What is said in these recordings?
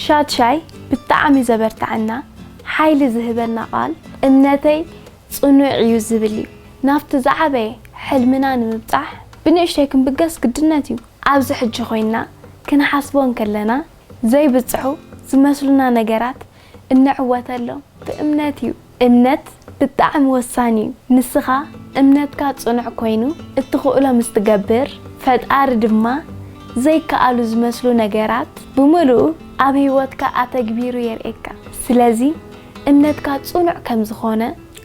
ሻድሻይ ብጣዕሚ ዘበርትዐና ሓይሊ ዝህበና ቃል እምነተይ ጽኑዕ እዩ ዝብል እዩ። ናብቲ ዝዓበየ ሕልምና ንምብጻሕ ብንእሽተይ ክንብገስ ግድነት እዩ። ኣብዚ ሕጂ ኮይንና ክንሓስቦ እንከለና ዘይብጽሑ ዝመስሉና ነገራት እንዕወተሎም ብእምነት እዩ። እምነት ብጣዕሚ ወሳኒ እዩ። ንስኻ እምነትካ ጽኑዕ ኮይኑ እትኽእሎ ምስ ትገብር፣ ፈጣሪ ድማ ዘይከኣሉ ዝመስሉ ነገራት ብምሉኡ ኣብ ህይወትካ ኣተግቢሩ የርእየካ። ስለዚ እምነትካ ጽኑዕ ከም ዝኾነ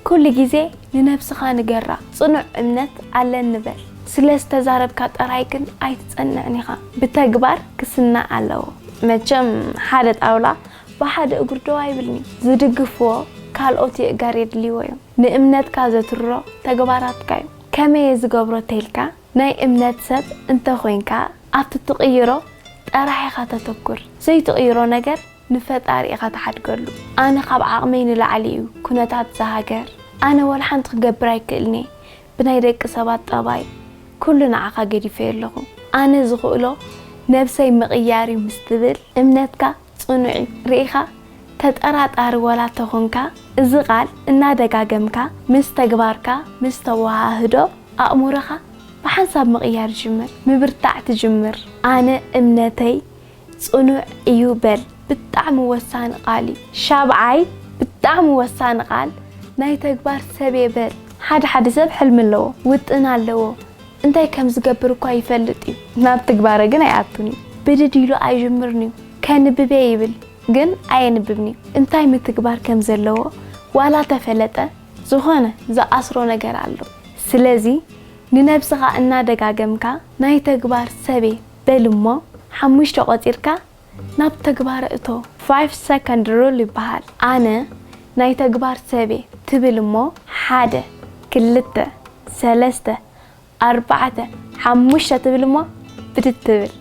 ኩሉ ግዜ ንነብስኻ ንገራ። ጽኑዕ እምነት ኣለኒ በል። ስለ ዝተዛረብካ ጥራይ ግን ኣይትጸንዕን ኢኻ። ብተግባር ክስነ ኣለዎ። መቸም ሓደ ጣውላ ብሓደ እግሩ ደው ኣይብልን'ዩ። ዝድግፍዎ ካልኦት የእጋር የድልይዎ እዮም። ንእምነትካ ዘትርሮ ተግባራትካ እዩ። ከመይ እየ ዝገብሮ ተይልካ ናይ እምነት ሰብ እንተኾይንካ ኣብቲ ትቕይሮ ጥራሕ ኢኻ ተተኩር። ዘይትቕይሮ ነገር ንፈጣሪ ኢኻ ትሓድገሉ። ኣነ ካብ ዓቕመይ ንላዕሊ እዩ ኩነታት እዛ ሃገር። ኣነ ወላ ሓንቲ ክገብር ኣይክእልን'የ። ብናይ ደቂ ሰባት ጠባይ ኩሉ ንዓኻ ገዲፈዮ ኣለኹ። ኣነ ዝኽእሎ ነብሰይ ምቕያር እዩ ምስ ትብል እምነትካ ጽኑዕ እዩ። ርኢኻ ተጠራጣሪ ወላ ተኾንካ፣ እዚ ቃል እናደጋገምካ ምስ ተግባርካ ምስ ተወሃህዶ፣ ኣእምሮኻ ብሓንሳብ ምቕያር ይጅምር፣ ምብርታዕ ትጅምር። ኣነ እምነተይ ጽኑዕ እዩ በል። ብጣዕሚ ወሳኒ ቃል እዩ። ሻብዓይ ብጣዕሚ ወሳኒ ቃል ናይ ተግባር ሰብ እየ በል። ሓደ ሓደ ሰብ ሕልሚ ኣለዎ፣ ውጥን ኣለዎ። እንታይ ከም ዝገብር እኳ ይፈልጥ እዩ፣ ናብ ትግባረ ግን ኣይኣቱን እዩ። ብድድ ኢሉ ኣይጅምርን እዩ። ከንብብ እየ ይብል ግን ኣየንብብን እዩ። እንታይ ምትግባር ከም ዘለዎ ዋላ ተፈለጠ፣ ዝኾነ ዝኣስሮ ነገር ኣሎ። ስለዚ ንነብስኻ እናደጋገምካ ናይ ተግባር ሰብ እየ በል እሞ፣ ሓሙሽተ ቆጺርካ ናብ ተግባረ እቶ። ፋይቭ ሰከንድ ሩል ይበሃል። ኣነ ናይ ተግባር ሰብ እየ ትብል እሞ፣ ሓደ፣ ክልተ፣ ሰለስተ፣ ኣርባዕተ፣ ሓሙሽተ ትብል እሞ ብድድ ትብል።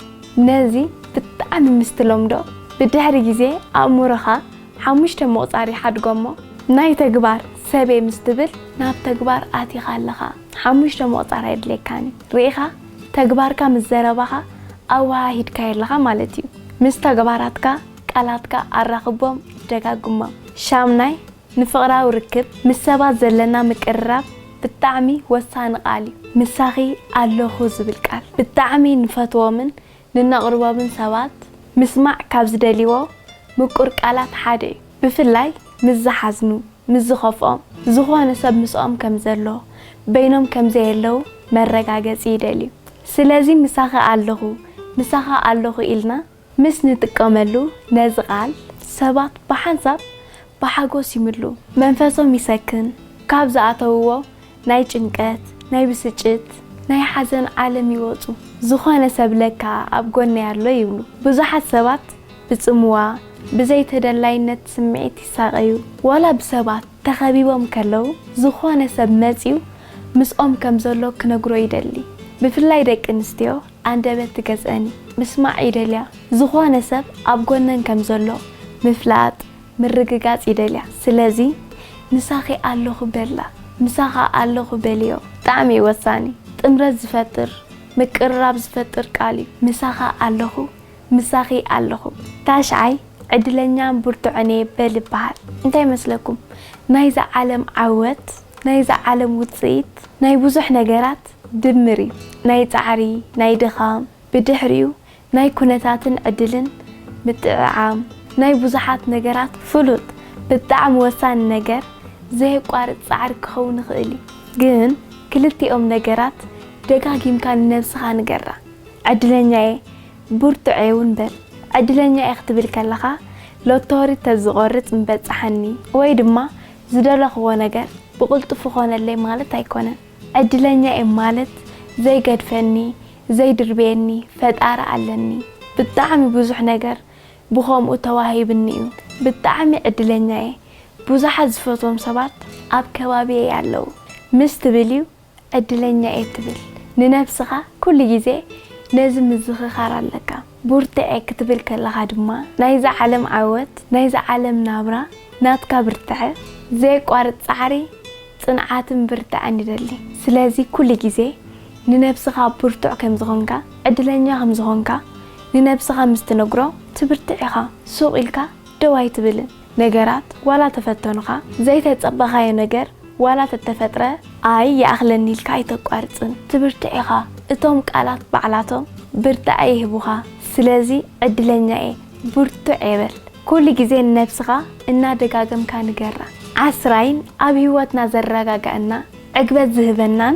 ነዚ ብጣዕሚ ምስ ትለምዶ፣ ብድሕሪ ግዜ ኣእምሮኻ ሓሙሽተ ምቑጻር ይሓድጎ እሞ፣ ናይ ተግባር ሰበይ ምስ ትብል ናብ ተግባር ኣቲኻ ኣለኻ። ሓሙሽተ ምቑጻር ኣየድልየካን እዩ። ርኢኻ፣ ተግባርካ ምስ ዘረባኻ ኣወሃሂድካዮ ኣለኻ ማለት እዩ። ምስ ተግባራትካ ቃላትካ ኣራኽቦም፣ ደጋግሞም። ሻምናይ፣ ንፍቕራዊ ርክብ ምስ ሰባት ዘለና ምቅርራብ ብጣዕሚ ወሳኒ ቃል እዩ። ምሳኺ ኣለኹ ዝብል ቃል። ብጣዕሚ ንፈትዎምን ንነቕርቦምን ሰባት ምስማዕ ካብ ዝደልይዎ ምቁር ቃላት ሓደ እዩ። ብፍላይ ምስ ዝሓዝኑ፣ ምስ ዝኸፍኦም፣ ዝኾነ ሰብ ምስኦም ከም ዘሎ፣ በይኖም ከም ዘየለዉ መረጋገጺ ይደልዩ። ስለዚ ምሳኺ ኣለኹ፣ ምሳኻ ኣለኹ ኢልና ምስ ንጥቀመሉ ነዚ ቃል ሰባት ብሓንሳብ ብሓጎስ ይምልኡ። መንፈሶም ይሰክን። ካብ ዝኣተውዎ ናይ ጭንቀት፣ ናይ ብስጭት፣ ናይ ሓዘን ዓለም ይወጹ። ዝኾነ ሰብ ለካ ኣብ ጎነይ ኣሎ ይብሉ። ብዙሓት ሰባት ብጽምዋ፣ ብዘይተደላይነት ስምዒት ይሳቐዩ። ዋላ ብሰባት ተኸቢቦም ከለዉ፣ ዝኾነ ሰብ መጺኡ ምስኦም ከም ዘሎ ክነግሮ ይደሊ። ብፍላይ ደቂ ኣንስትዮ፣ ኣንደበት ትገዝአን እዩ። ምስማዕ ይደልያ። ዝኾነ ሰብ ኣብ ጎነን ከም ዘሎ ምፍላጥ፣ ምርግጋጽ ይደልያ። ስለዚ ምሳኺ ኣለኹ በላ፣ ምሳኻ ኣለኹ በልዮ። ብጣዕሚ እዩ ወሳኒ። ጥምረት ዝፈጥር፣ ምቅርራብ ዝፈጥር ቃል እዩ። ምሳኻ ኣለኹ፣ ምሳኺ ኣለኹ። ታሽዓይ፣ ዕድለኛን ብርቱዕን እየ በል ይበሃል። እንታይ ይመስለኩም? ናይዛ ዓለም ዓወት፣ ናይዛ ዓለም ውጽኢት፣ ናይ ብዙሕ ነገራት ድምር እዩ። ናይ ጻዕሪ፣ ናይ ድኻም፣ ብድሕሪኡ ናይ ኩነታትን ዕድልን ምጥዕዓም፣ ናይ ብዙሓት ነገራት ፍሉጥ፣ ብጣዕሚ ወሳኒ ነገር ዘየቋርጽ ጻዕሪ ክኸውን ይኽእል እዩ። ግን ክልቲኦም ነገራት ደጋጊምካ ንነብስኻ ንገራ። ዕድለኛ እየ፣ ብርቱዕ እየ እውን በል። ዕድለኛ እየ ክትብል ከለኻ፣ ሎቶሪ ተዝቖርጽ ምበጽሓኒ ወይ ድማ ዝደለኽዎ ነገር ብቕልጡፍ ይኾነለይ ማለት ኣይኮነን። ዕድለኛ እየ ማለት ዘይገድፈኒ፣ ዘይድርብየኒ ፈጣሪ ኣለኒ። ብጣዕሚ ብዙሕ ነገር ብኸምኡ ተዋሂብኒ እዩ። ብጣዕሚ ዕድለኛ እየ። ብዙሓት ዝፈትዎም ሰባት ኣብ ከባቢየይ ኣለዉ። ምስ ትብል እዩ ዕድለኛ እየ ትብል። ንነብስኻ ኩሉ ግዜ ነዚ ምዝኽኻር ኣለካ። ብርትዐ ክትብል ከለኻ ድማ ናይዛ ዓለም ዓወት፣ ናይዛ ዓለም ናብራ ናትካ ብርትዐ፣ ዘየቋርጽ ጻዕሪ፣ ጽንዓትን ብርትዐን ይደሊ። ስለዚ ኩሉ ግዜ ንነብስኻ ብርቱዕ ከም ዝኾንካ፣ ዕድለኛ ከም ዝኾንካ ንነብስኻ ምስ ትነግሮ፣ እቲ ትብርትዕ ኢኻ። ሱቕ ኢልካ ደው ኣይትብልን። ነገራት ዋላ ተፈተኑኻ፣ ዘይተጸበኻዮ ነገር ዋላ ተተፈጥረ፣ ኣይ ይኣኽለኒ ኢልካ ኣይተቋርጽን። ትብርትዕ ኢኻ። እቶም ቃላት ባዕላቶም ብርታዐ ይህቡኻ። ስለዚ ዕድለኛ እየ፣ ብርቱዕ እየ በል። ኩሉ ግዜ ንነብስኻ እናደጋገምካ ንገራ። ዓስራይን ኣብ ህይወትና ዘረጋግኣና ዕግበት ዝህበናን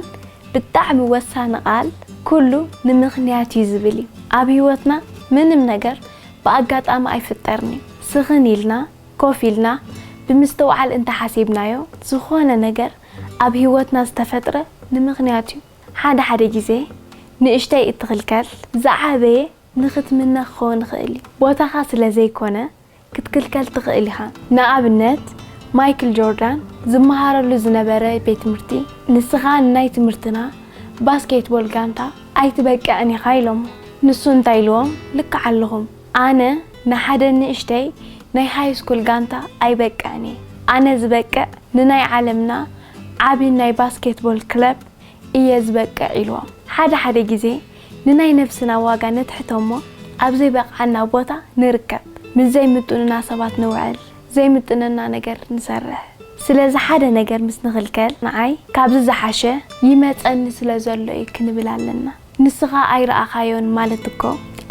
ብጣዕሚ ወሳኒ ቃል ኩሉ ንምኽንያት እዩ ዝብል እዩ። ኣብ ህይወትና ምንም ነገር ብኣጋጣሚ ኣይፍጠርን እዩ። ስኽን ኢልና ኮፍ ኢልና ብምስትውዓል እንተሓሲብናዮ ዝኾነ ነገር ኣብ ህይወትና ዝተፈጥረ ንምኽንያት እዩ። ሓደ ሓደ ግዜ ንእሽተይ እትኽልከል ዝዓበየ ንኽትምነ ክኸውን ይኽእል እዩ። ቦታኻ ስለ ዘይኮነ ክትክልከል ትኽእል ኢኻ። ንኣብነት ማይክል ጆርዳን ዝመሃረሉ ዝነበረ ቤት ትምህርቲ ንስኻ ንናይ ትምህርትና ባስኬትቦል ጋንታ ኣይትበቅዕን ኢኻ ኢሎሞ። ንሱ እንታይ ኢልዎም? ልክዕ ኣለኹም። ኣነ ንሓደ ንእሽተይ ናይ ሃይ ስኩል ጋንታ ኣይበቅዕን እየ። ኣነ ዝበቅዕ ንናይ ዓለምና ዓቢ ናይ ባስኬትቦል ክለብ እየ ዝበቅዕ ኢልዎም። ሓደ ሓደ ግዜ ንናይ ነብስና ዋጋ ነትሕቶ እሞ ኣብ ዘይበቕዓና ቦታ ንርከብ። ምስ ዘይምጥኑና ሰባት ንውዕል፣ ዘይምጥነና ነገር ንሰርሕ። ስለዚ ሓደ ነገር ምስ ንኽልከል ንዓይ ካብዚ ዝሓሸ ይመጸኒ ስለ ዘሎ እዩ ክንብል ኣለና። ንስኻ ኣይረኣኻዮን ማለት እኮ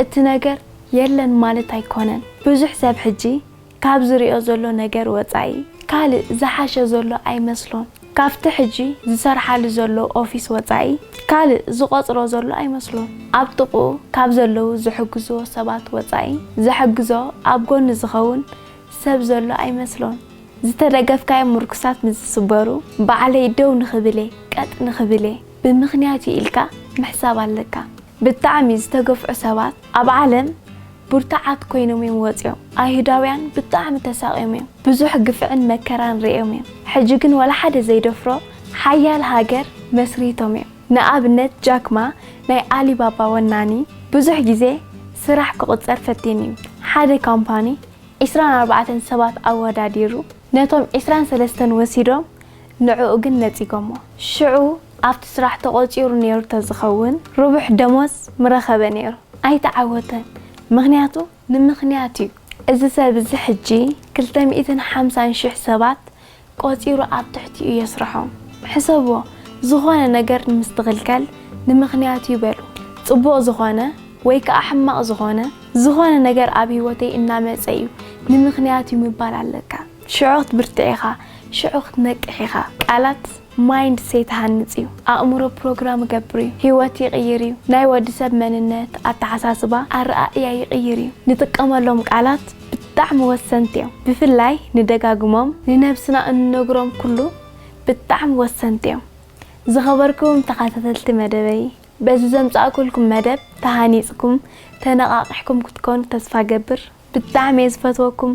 እቲ ነገር የለን ማለት ኣይኮነን። ብዙሕ ሰብ ሕጂ ካብ ዝሪኦ ዘሎ ነገር ወጻኢ ካልእ ዝሓሸ ዘሎ ኣይመስሎን። ካብቲ ሕጂ ዝሰርሓሉ ዘሎ ኦፊስ ወጻኢ ካልእ ዝቖጽሮ ዘሎ ኣይመስሎን። ኣብ ጥቕኡ ካብ ዘለዉ ዝሕግዝዎ ሰባት ወጻኢ ዘሕግዞ ኣብ ጎኑ ዝኸውን ሰብ ዘሎ ኣይመስሎን። ዝተደገፍካዮም ምርኩሳት ምስ ዝስበሩ ባዕለይ ደው ንኽብል እየ፣ ቀጥ ንኽብል እየ፣ ብምኽንያት እዩ ኢልካ ምሕሳብ ኣለካ። ብጣዕሚ ዝተገፍዑ ሰባት ኣብ ዓለም ብርቱዓት ኮይኖም እዮም ወጺኦም። ኣይሁዳውያን ብጣዕሚ ተሳቕዮም እዮም። ብዙሕ ግፍዕን መከራን ርእዮም እዮም። ሕጂ ግን ዋላ ሓደ ዘይደፍሮ ሓያል ሃገር መስሪቶም እዮም። ንኣብነት ጃክማ ናይ ኣሊባባ ወናኒ ብዙሕ ግዜ ስራሕ ክቑጸር ፈቲኑ እዩ። ሓደ ካምፓኒ ዒስራን ኣርባዕተን ሰባት ኣወዳዲሩ ነቶም ዒስራን ሰለስተን ወሲዶም ንዕኡ ግን ነጺጎሞ። ሽዑ ኣብቲ ስራሕ ተቖጺሩ ነይሩ ተዝኸውን ርቡሕ ደሞዝ ምረኸበ ነይሩ። ኣይተዓወተን። ምኽንያቱ ንምኽንያት እዩ። እዚ ሰብ እዚ ሕጂ ክልተ ሚእትን ሓምሳን ሽሕ ሰባት ቆጺሩ ኣብ ትሕቲኡ የስርሖም። ሕሰብዎ፣ ዝኾነ ነገር ንምስትኽልከል ንምኽንያት እዩ በሉ። ጽቡቕ ዝኾነ ወይ ከኣ ሕማቕ ዝኾነ፣ ዝኾነ ነገር ኣብ ህይወተይ እናመጸ እዩ ንምኽንያት እዩ ምባል ኣለካ። ሽዑ ክትብርትዕ ኢኻ፣ ሽዑ ክትነቅሕ ኢኻ። ቃላት ማይንድ ሴት ሃንጽ እዩ። ኣእምሮ ፕሮግራም ይገብር እዩ። ህይወት ይቕይር እዩ። ናይ ወዲ ሰብ መንነት፣ ኣተሓሳስባ፣ ኣረኣእያ ይቕይር እዩ። ንጥቀመሎም ቃላት ብጣዕሚ ወሰንቲ እዮም። ብፍላይ ንደጋግሞም ንነብስና እንነግሮም ኩሉ ብጣዕሚ ወሰንቲ እዮም። ዝኸበርኩም ተኸታተልቲ መደበይ፣ በዚ ዘምጻእኩልኩም መደብ ተሃኒጽኩም ተነቓቒሕኩም ክትኮኑ ተስፋ ገብር። ብጣዕሚ እየ ዝፈትወኩም።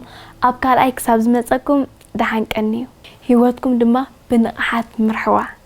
ኣብ ካልኣይ ክሳብ ዝመጸኩም ደሓን ቀንዩ። ህይወትኩም ድማ ብንቕሓት ምርሕዋ።